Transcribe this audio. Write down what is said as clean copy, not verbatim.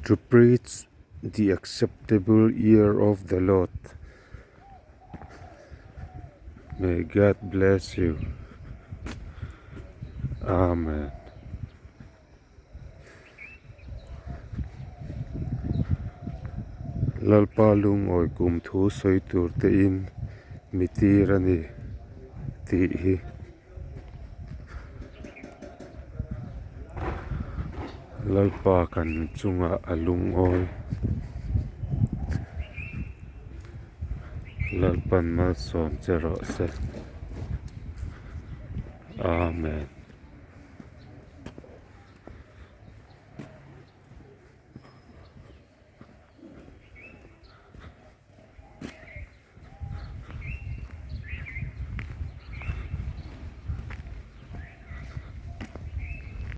To preach the acceptable year of the Lord. May God bless you. Amen. Lalpa lungawi kum thu sawi tur tein mi tir a ni tih hi. Lalpa kan chungah a lungawi. Lalpan malsawm che rawh se. Amen.